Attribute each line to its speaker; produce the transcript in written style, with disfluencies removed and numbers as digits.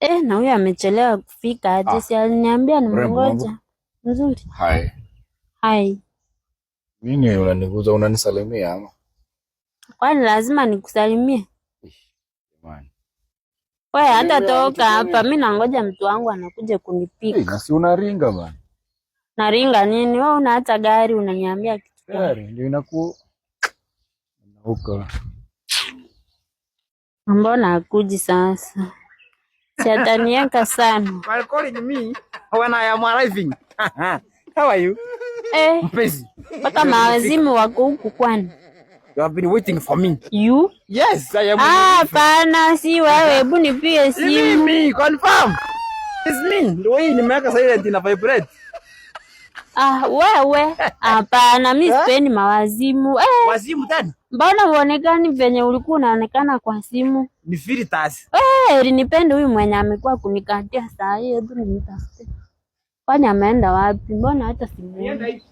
Speaker 1: Eh, na huyu amechelewa kufika aje?
Speaker 2: Ah.
Speaker 1: Si aliniambia
Speaker 2: Mrembo,
Speaker 1: nimngoja. Nzuri.
Speaker 2: Hai.
Speaker 1: Hai.
Speaker 2: Nini unaniguza, unanisalimia ama?
Speaker 1: Kwani lazima nikusalimie?
Speaker 2: Jamani.
Speaker 1: Wewe hata toka hapa, mi nangoja mtu wangu anakuja kunipika.
Speaker 2: Hey, na si unaringa bana.
Speaker 1: Naringa nini? Wewe una hata gari unaniambia kitu gani?
Speaker 2: Gari ndio inaku nauka.
Speaker 1: Mbona akuji sasa? Si atanieka sana.
Speaker 3: While calling me when I am arriving. How are you?
Speaker 1: Eh,
Speaker 3: Mpenzi,
Speaker 1: mpaka mawazimu wako huku kwani?
Speaker 3: you have been waiting for me.
Speaker 1: You?
Speaker 3: Yes, I am.
Speaker 1: Ah, hapana, si wewe. Hebu nipige
Speaker 3: It's
Speaker 1: simu.
Speaker 3: me, confirm. It's me. Ndio hii nimeweka silent ina vibrate.
Speaker 1: Ah, wewe. Hapana, mi
Speaker 3: Eh?
Speaker 1: sipendi mawazimu. Eh,
Speaker 3: Wazimu tena?
Speaker 1: mbona uonekani venye ulikuwa unaonekana kwa simu?
Speaker 3: Ni filters.
Speaker 1: Eh, ili nipende huyu mwenye amekuwa kunikatia saa hii, hebu nimtafute. Kwani ameenda wapi? Mbona hata simuoni?